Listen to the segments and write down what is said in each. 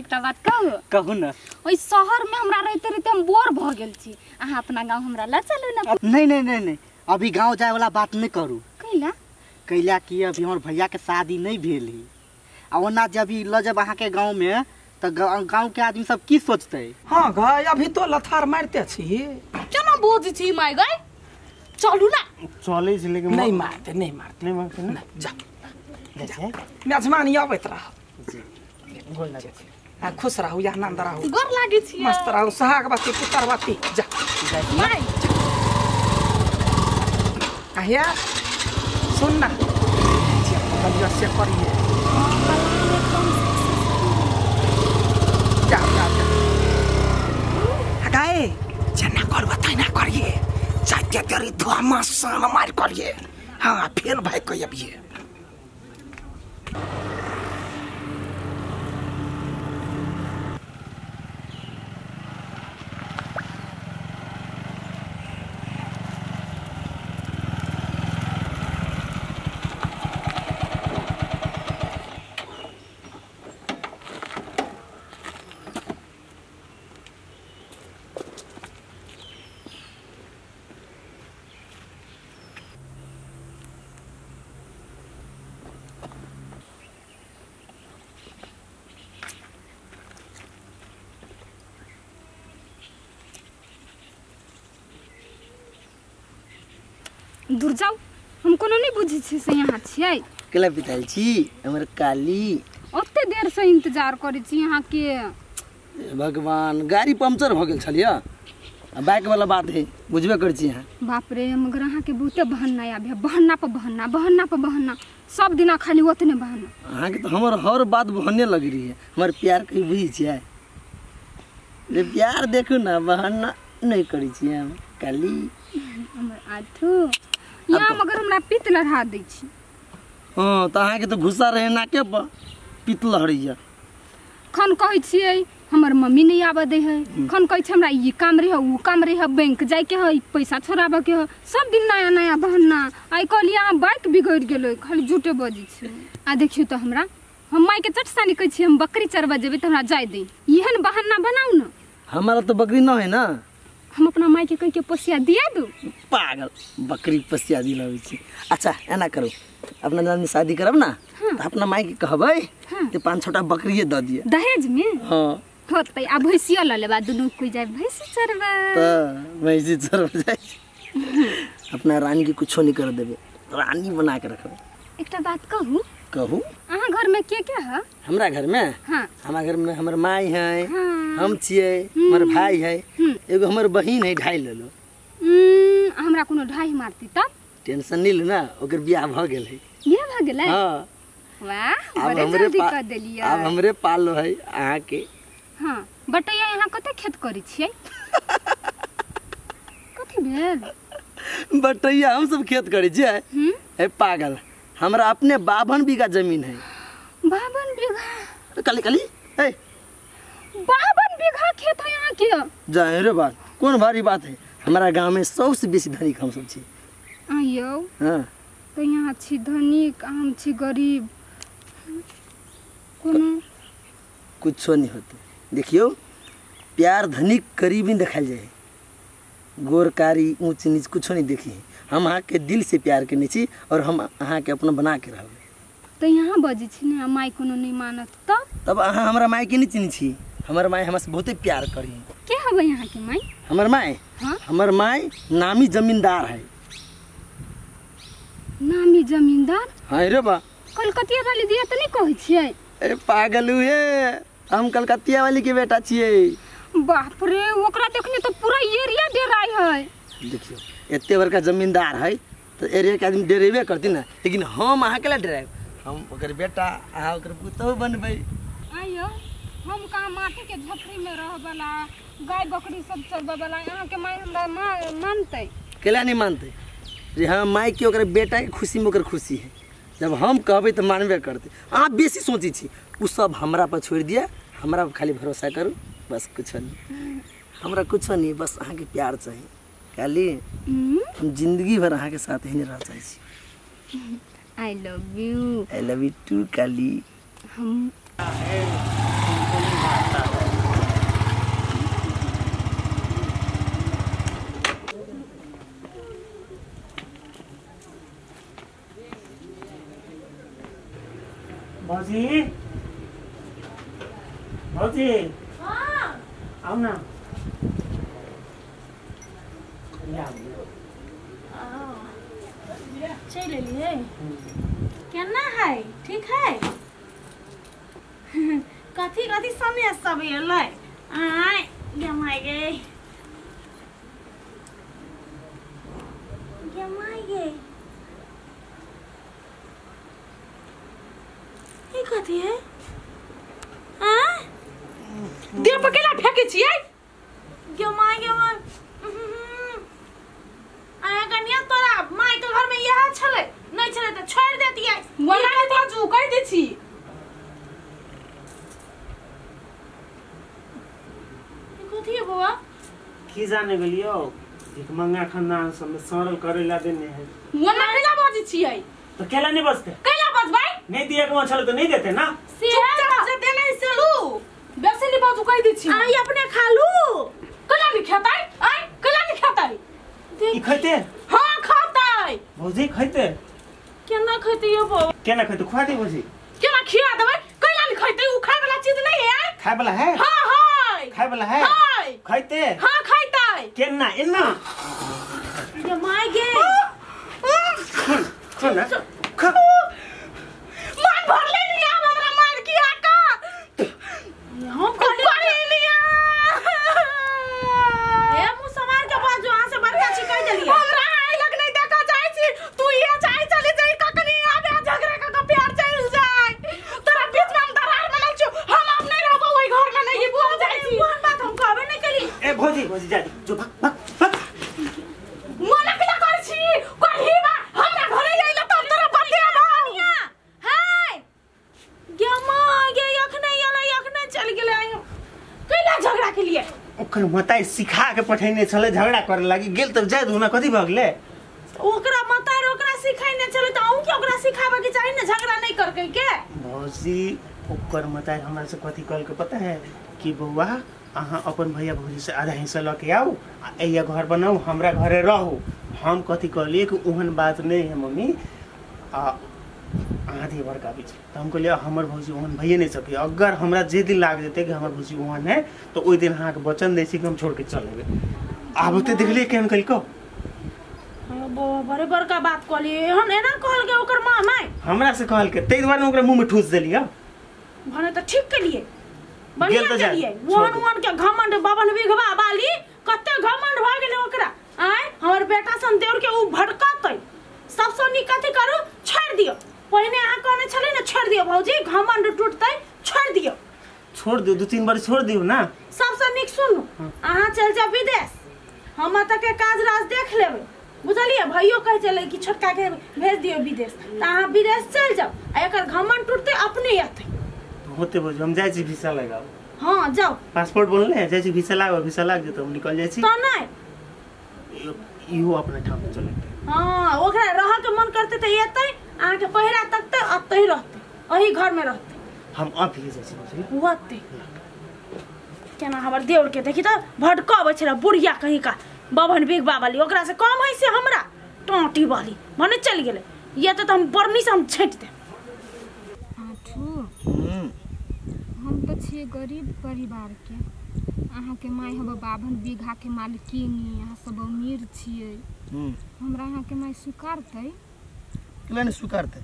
एकटा बात कहू? कहू ना। ओइ शहर में हमरा रहते रहते हम बोर भ गेल छी। अहाँ अपना गांव हमरा ल चलू ना। नहीं नहीं नहीं नहीं, अभी गांव जाए वाला बात नहीं करू। कैला? कैला कि अभी हमर भैया के शादी नहीं भेल है आ ओना जब अभी ल जब अहाँ के गांव में तो गांव के आदमी सब की सोचते? हां गए अभी तो लथार मारते छी। केना बोझ छी my गए? चलू ना। चलै छी लेकिन नहीं मारते, नहीं मारते, नहीं मारते ना। जा मेजबानी अबैत रह जी, गोर लागै छी। आ खुश रहू, आनंद रहू। गोर लागै छी। मस्त रहू, सुहागवती पुत्रवती। जा my आहिया सुन ना, से करिए। जा जा जा गाए जना करबा तैना करिए, जाते तेरी धुआं सान मार करिए। हां फेल भाई कह अबिए। दूर जाओ, हम कोनो नहीं बुझै छी से यहाँ छियै। केला बितायल छी हमर काली? ओते देर से इंतजार करै छी यहाँ के। भगवान, गाड़ी पंक्चर भ गेल छलियै आ बाइक वाला बात है, बुझबे करै छी अहाँ। बाप रे, मगर अहाँ के बहुते बहाना आबे, बहाना पर बहाना, बहाना पर बहाना, सब दिना खाली ओतने बहाना। अहाँ के तो हमर हर बात बहाने लग रही है। हमर प्यार के बुझै छियै रे? प्यार देखू ना, बहाना नहीं करै छी हम काली। हमर आठू यहाँ मगर हमरा पित्त लहरा दै छी। हां त अहाँ के तो घुसा रहे नाके पर, पित्त लहरैया। खन कहै छियै हमर मम्मी नहीं आबऽ दै है, खन कहै छै हमरा ई काम रहे ऊ काम रहे, बैंक जाय के है, पैसा छोड़ाबऽ के है, सब दिन नया नया बहाना। आइ कहलियै अहाँ बाइक बिगड़ि गेलै, खाली झूठे बजै छै। आ देखियौ तऽ हमरा, हम माय के चटसानी कहै छियै हम बकरी चरबऽ जेबै तऽ हमरा जाय दै, एहन बहाना बनाउ न। हमारा तो बकरी न है ना, हम अपना माय के कह के पोसिया दिया दू। पागल, बकरी पोसिया दिलाबै छी। अच्छा एना करू, अपना नानी शादी करब ना। हाँ। तो अपना माय के कहबै। हाँ। ते 5-6टा बकरिए द दिए दहेज में। हां होतै, आ भैंसियो ल लेबा, दुनू कोई जाय भैंसी चरबा। त भैंसी चरबा जाय। अपना रानी के कुछो नहीं कर देबे, रानी बना के रखबै। एकटा बात कहू? कहू। अहाँ घर में के के है? हमरा घर में? हाँ। हमरा घर में हमर माय है। हाँ। हम छियै, हमर भाई है, एगो हमर बहिन है, ढाई लेलो। हमरा कोनो ढाई मारती तब? टेंशन नहीं लू ना, ओकर बियाह भ गेल है। बियाह भ गेलै? हां। वाह, बड़े जल्दी कर देलियै। अब हमरे पालो है अहाँ के। हां बटैया, यहाँ कते खेत करै छियै? कथी भेल? बटैया हम सब खेत करै छियै। ए पागल, हमरा अपने 52 बीघा जमीन है। 52 बीघा? काली काली ए 52 बीघा खेत है यहाँ के? जाए रे बात, कौन भारी बात है। हमारा गांव में 100 से बेसी धनिक हम सब छी। आयो। हां तो यहाँ छी धनिक, हम छी गरीब। कोनो कुछो नहीं होते। देखियो, प्यार धनिक गरीब नहीं दिखाई जाए, गोरकारी ऊंच नीच कुछो नहीं देखी। हम अहाँ के दिल से प्यार करने छी और हम अहाँ के अपना बना के रहबै। तो यहाँ बजै छी ने, माय कोनो नहीं मानत तब? तब अहाँ हमरा माय के नहीं चिन्है छी। हमर माय हमरा से बहुते प्यार करी। के हबै यहाँ के माय? हमर माय? हाँ? हमर माय नामी जमींदार है। नामी जमींदार? हाँ रे बा। कलकतिया वाली दिया तो नहीं कहै छियै? ए पागल हुए, हम कलकतिया वाली के बेटा छियै। बाप रे, ओकरा देखने तो पूरा एरिया डराय है। देखियो, एते बड़का जमींदार है तो एरिया के आदमी डरेबे करती ना, लेकिन हम अहाँ के ला डरायब। हम ओकर बेटा, अहाँ ओकर पुतहु बनबै। आइयो, हम कहाँ माटी के झोपड़ी में रह वाला, गाय बकरी सब चरबै वाला, अहाँ के माय हमरा मानतै? केला नहीं मानतै रे? हाँ, माय के ओकर बेटा के खुशी में ओकर खुशी है। जब हम कहबै तो मानबे करतै। अहाँ बेसी सोचै छी, उ सब हमरा पर छोड़ि दिअ, हमरा पर खाली भरोसा करू, बस कुछो नहीं। हमरा कुछो नहीं, बस अहाँ के प्यार चाही। काली, हम जिंदगी भर अहाँ के साथ ही रह चाहै छी। I love you. I love you too Kali. हम मारता है। भौजी भौजी हाँ आओ ना। चल लिए केना है ठीक है कथी कथी समय सब एलै आय गमाय गे गमाय गे ई कथी है आ देह पर केला फेकै छियै गमाय गमाय आया कनिया तोरा माय के घर में इएह छलै नहीं छलै त छोड़ देतियै वला के बाजू कहि दै छी। कथी है बौआ की जाने गेलियो एक मंगा खानदान सब में सड़ल करेला देने है। वला केला बाजै छियै तो केला नहीं बचते केला बजबै नहीं दिया के छल तो नहीं देते ना चुपचाप जे देने से लू बेसी नहीं बाजू कहि दै छी। आई अपने खालू केला नहीं खेतै आई केला नहीं खेतै ई खैते हां खातै भौजी खैते केना खैते यो बौआ केना खैते खुआ दे भौजी केना खिया देबै केला नहीं खैते उ खाय वाला चीज नहीं है खाय वाला है हां हां खाय वाला है खैते हां खैतै केना एना गे my गे सुन ना खा मन भर ले लिया हमरा मार किया का हम करे लिया ए मुंह समार के बाजू अहाँ से बड़का छी कहि देलियै हमरा आइ लग नहीं देखा जाय छी तू ये चाहे चली जाई कखनी आबे झगड़ा क के प्यार चल जाय तोरा बीच में हम दरार बनल छु हम अब नहीं रहबो ओइ घर में नहीं बोल जाय छी कोन बात हम कहबे नहीं केली। ए भौजी भौजी जा जो भाग भाग भाग मना केला करै छी कहि बा हमरा घरे आइला तब तोरा बतिया भाऊ हाय गे मां गे अखने एलै अखने चल गेलै कैला झगड़ा के लिए ओकर मताई सिखा के पठैने छलै झगड़ा करे लागी गेल तब जाय धुना कथी भऽ गेलै ओकरा मताई ओकरा सिखैने छलै त अहूँ के ओकरा सिखाबे के चाही ने झगड़ा नहीं करके के। भौजी ओकर मताई हमरा से कथी कहलकै पता है कि बौआ अहाँ अपन भैया भौजी से आधा हिस्सा लऽ के आउ आ एहिया घर बनाउ हमरा घरे रहू। हम कथी कहलियै कि ओहन बात नहीं है मम्मी आ आधी बड़का बीच तो हम कहलियै हमर भौजी ओहन भइए नहीं सकै अगर हमरा जे दिन लाग जेतै कि हमर भौजी ओहन है तो ओहि दिन अहाँके वचन दै छी कि हम छोड़ के चल अयबै। आब ओते देखलियै केहन कलको बड़े बड़का बात कहलियै हम एना कहलकै ओकर माँ माय हमरा से कहलकै ताहि दुआरे ओकरा मुँह में ठूस देलियै भने तऽ ठीक केलियै बढ़िया केलियै ओहन ओहन के घमंड बाबन बिघवा बाली कते घमंड भऽ गेलै ओकरा आय हमर बेटा सन देउर के उ भड़कतै सबसँ नीक कथी करू छोड़ि दियौ। पहिने अहाँ कहने छलै ने छोड़ि दियौ भौजी घमंड टूटतै छोड़ि दियौ छोड़ दियौ 2-3 बार छोड़ दियौ ना। सबसँ नीक सुनू अहाँ चलि जाउ विदेश हम एतऽ के काज राज देख लेबै बुझलियै। भैयो कहै छलै कि छोटका के भेज दियौ विदेश तऽ अहाँ विदेश चलि जाउ आ एकर घमंड टूटतै अपने एतै होते भौजी हम जाइ छी वीसा लगाउ। हाँ जाउ पासपोर्ट बनलै जाइ छी वीसा लगाउ वीसा लाग जेतै हम निकल जाइ छी तऽ नहि इहो अपने ठाम चलि जेतै। हाँ ओकरा रहऽ के मन करतै तऽ एतै अहाँके पहिरा तकतै अतै रहतै अही घरमे रहतै। हम अभी जाइ छी भौजी ओतै केना हमर देउर के देखी तऽ भटकबै छलै बुढ़िया कहीं का बाभन बिगबा वाली ओकरा से कम है से हमरा टोंटी वाली भने चलि गेलै ये तऽ हम बरनी से हम छाँटि देब। आठू हम तऽ छियै गरीब परिवार के अहाँके माय हब बाभन बीघा के मालकिनी अहाँ सब अमीर छियै हमरा अहाँके माय स्वीकारतै केला नहीं स्वीकारतै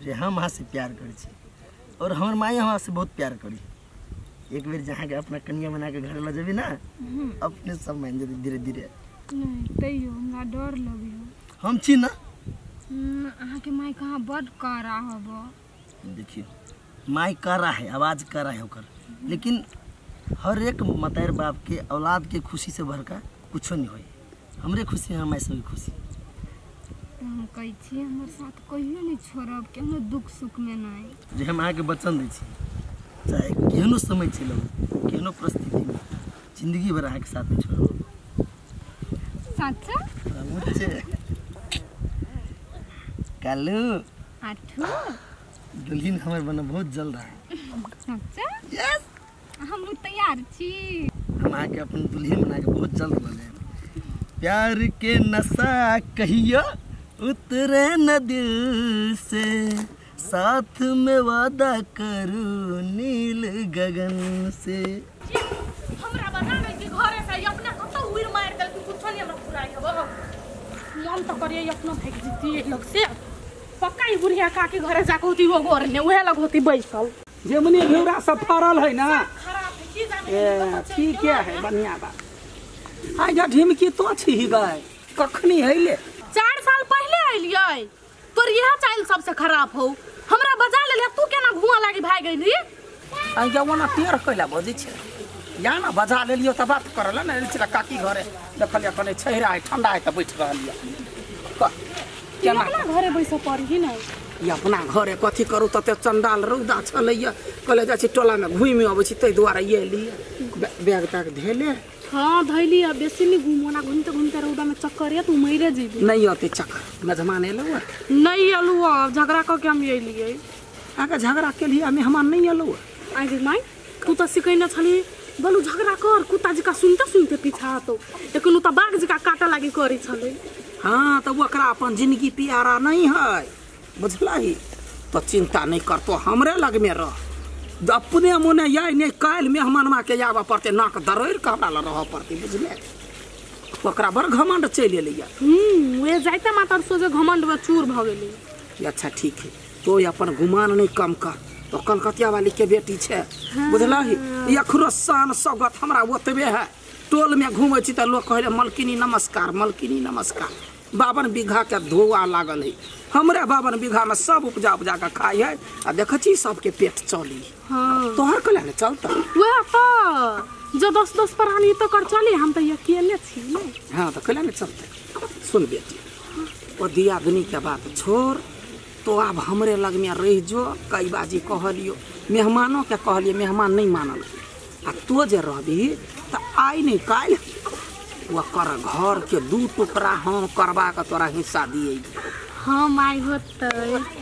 रे हम अहाँ से प्यार करै छी और हमर माय हमरा से बहुत प्यार करी। एक बेर जहाँ के अपना कनिया बना के घर ल जेबी ना अपने सब मान जेतै धीरे धीरे। नहीं तैयो हमरा डर लगैया। हम छी ना अहाँके माय कहाँ बड कड़ा हब। देखियो माय कड़ा है आवाज कड़ा है ओकर लेकिन हर एक मतार बाप के औलाद के खुशी से भरका कुछो नहीं होई। हमरे खुशी हम माय सब खुशी। तो हम कहै छी हमर साथ कहियो नहीं छोड़ब केहनो दुख सुख में नहीं। जे हम अहाँके वचन दै छी चाहे केहनो समय चलू केहनो परिस्थिति में जिंदगी भर अहाँके साथ नहीं छोड़ब। साचा कालू आठू दुल्हन हमर बना बहुत जल्द रहा है। साचा यस। हम तैयार छी। हम अहाँके अपन दुल्हन बना के बहुत जल्द लऽ जायब। प्यार के नशा कहियो उतरे न दिल से, साथ में वादा करूँ नील गगन से। हमरा बना ले कि घरे से अपना कतौ उड़ मार देल कि कुछो नहीं हमरा फुराई हबो। मन तो करिए अपना भाग जीती लोग से पक्का ई बुढ़िया काकी घरे जाके होती वो गोर ने उहे लग होती बैसल। जेमनी भेउरा सब फरल है ना खराब है की जाने ठीक है बढ़िया बात। आ जा ढिमकी तो छी गए कखनी हैले 4 साल पहले आइलियै तोर यह चाइल सबसे खराब हो। हमरा बजा ले तू केना घुआ लागी भाग गेली। आ जा ओना टेर कैला बजै छै या ना बजा लेलियो त बात करल ने छला काकी घरे देखलिया कने छहिरा है ठंडा है त बैठ रहलिया। केना अपना घरे बैस पड़ी न ई अपना घरे कथी करू तते चंडाल रौदा छलैया कहले जाइ छी टोला में घुमि अबै छी तै दुआरे एली बैग तैग धेले। हां धैली आ बेसी नहीं घुमो ना घुमते घुमते रौदा में चक्कर या तू मरे जेबी। नहीं आते चक्कर मेहमान एलौ नहीं एलौ झगड़ा क के हम एलियै। आके झगड़ा के लिए मेहमान नहीं एलौ। आई रे माई तू त सिखैने छली बोलू झगड़ा कर कुत्ता जका सुनते सुनते पीछा आतो लेकिन उ त बाघ जका काटा लागी करै छलै। हां त ओकरा अपन जिंदगी प्यारा नहीं है बुझलही तो चिंता नहीं करतो हमरे लग में रह अपने मोने याय नहीं काल्हि मेहमानमा के आबऽ पड़तै नाक दरड़ि के हमरा लग रहऽ पड़तै बुझले। ओकरा बड़ घमंड चलि एलैया। वे जाइते मातर सोझे घमंड में चूर भऽ गेलै। अच्छा ठीक है तो अपन गुमान नहीं कम कर तो कलकतिया वाली के बेटी छै बुझलही अखरो शान सौगत हमरा ओतबे है। टोल में घूमै छी तऽ लोक कहै मलकिनी नमस्कार मलकिनी नमस्कार। 52 बीघा के धोआ लागल है हमरे 52 बीघा में सब उपजा उपजा के खाई है आ देखै छी सबके पेट चली। हाँ। तोहर कला ने चलता वएह तो जो 10-10 प्राणी तो कर चली हम तो अकेले छी ने। हाँ तो कला ने चलते। सुन बेटी ओ दियादनी के बात छोड़ तो आब हमरे लग में रह जो कई बाजी कहलियो मेहमानों के कहलियो मेहमान नहीं मानल आ तो जे रहबी त आइ नहीं काल्हि ओकर घर के 2 टुकड़ा हम करबा के तोरा हिस्सा दिए। हाँ माई होतै।